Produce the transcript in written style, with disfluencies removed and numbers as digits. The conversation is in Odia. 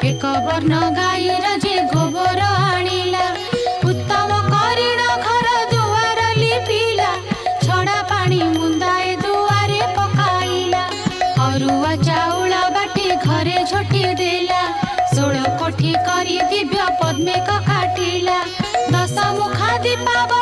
ଏକ ବର୍ଣ୍ଣ ଗାଈର ଯେ ଗୋବର ଆଣିଲା, ଉତ୍ତମ କରିଣ ଘର ଦୁଆର ଲିପିଲା, ଛଡ଼ା ପାଣି ମୁନ୍ଦାଏ ଦୁଆରେ ପକାଇଲା, ଅରୁଆ ଚାଉଳ ବାଟି ଘରେ ଝୋଟି ଦେଲା, 16 କୋଠି କରି ଦିବ୍ୟ ପଦ୍ମେକ କାଟିଲା, ଦଶ ମୁଖା ଦୀପାବଳି।